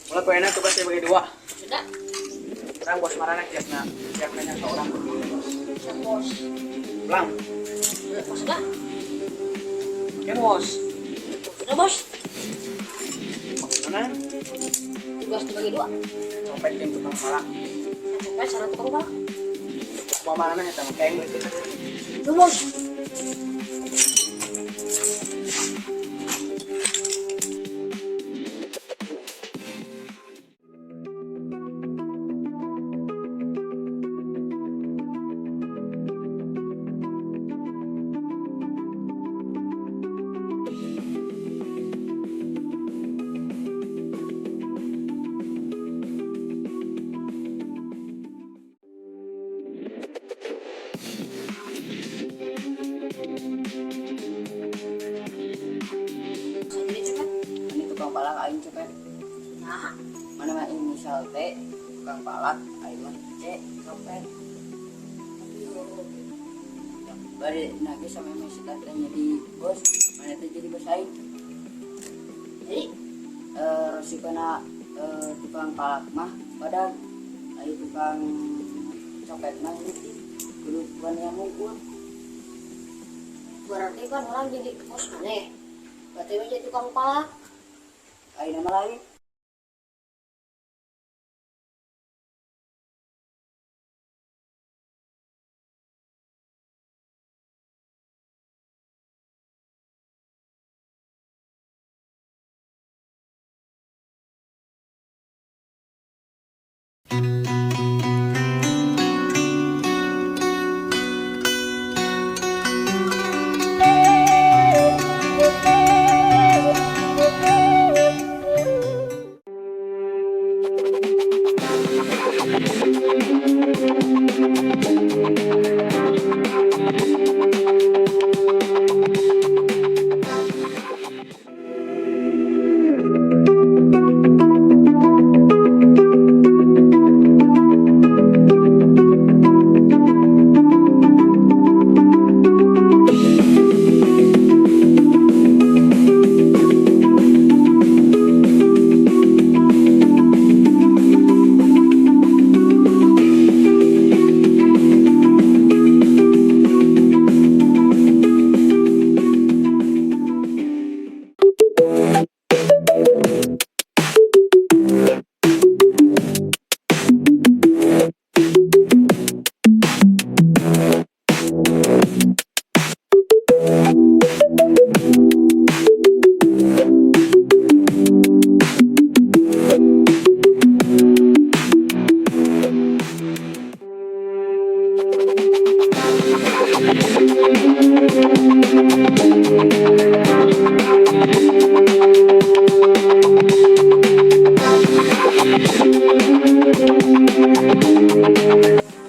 Mulai poena tugas dibagi dua. Sudah. Orang bos marana tiap tiap nanya ke orang. Siap, bos. Pulang. Bos sudah. Oke bos. Sudah, bos. Mana? Tugas dibagi dua. Copet tim tukang palak. Copet sareng tukang palak. Mau mana ya sama kayak gitu. Itu, bos. Jadi copet. Ini tukang palak aing copet. Nah, Mana mah inisial T tukang palak, aing mah C copet. Bari nage sama si teh jadi bos, mana teh jadi bos aing. Jadi Resikona tukang palak mah badag, ari tukang copet mah ini kudu wanian mungkul. Berarti kan urang jadi bos maneh. Berarti mah jadi tukang palak. Aing nama lain.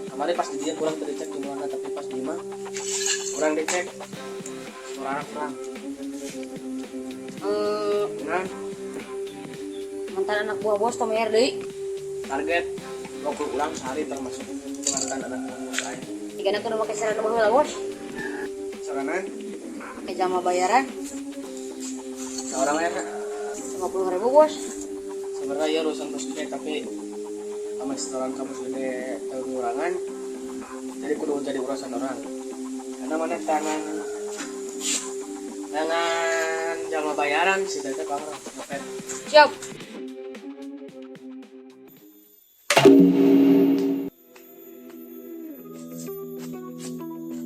Kemarin pas di dia kurang dicek jumlahnya, tapi pas di mah kurang dicek. Kurang kurang. Nah, Mantan anak buah bos tong bayar deui. Target 20 orang sehari termasuk mantan anak buah bos aing. Tiga kudu make sarana baheula, bos. Sarana? Make jama bayaran. Seorang ya? 50.000, bos. Sebenarnya ya urusan bos gede, tapi sama setoran kamu gede pengurangan, jadi kudu jadi urusan urang karena mana tangan tangan jalma bayaran si teteh bang nyopet. Siap.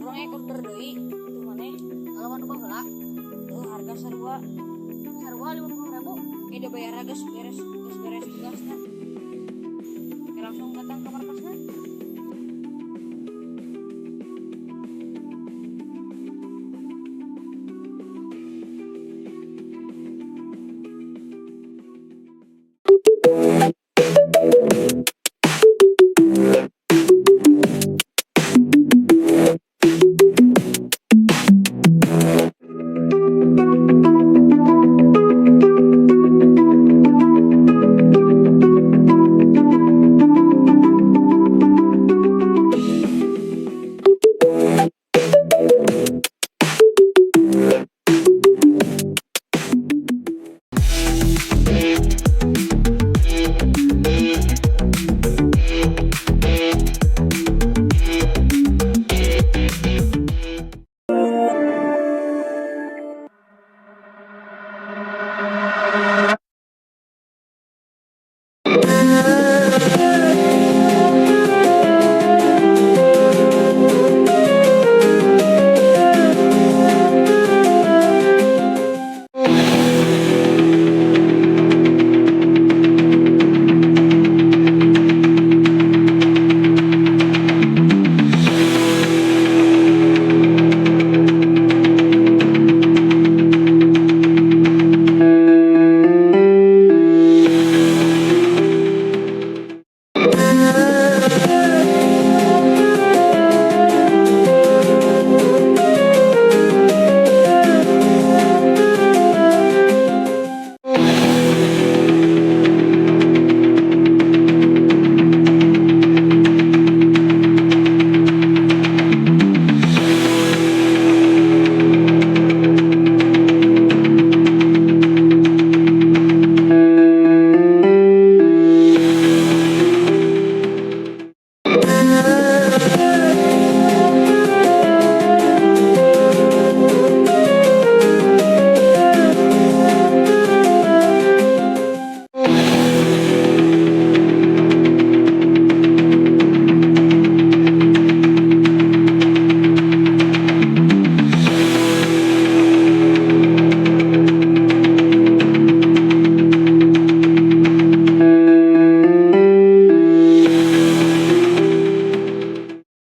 Urang order deui itu maneh ngalawan baheula. Tuh harga sarua sarua 50.000. Kayak dibayar geus beres, geus beres tugasna.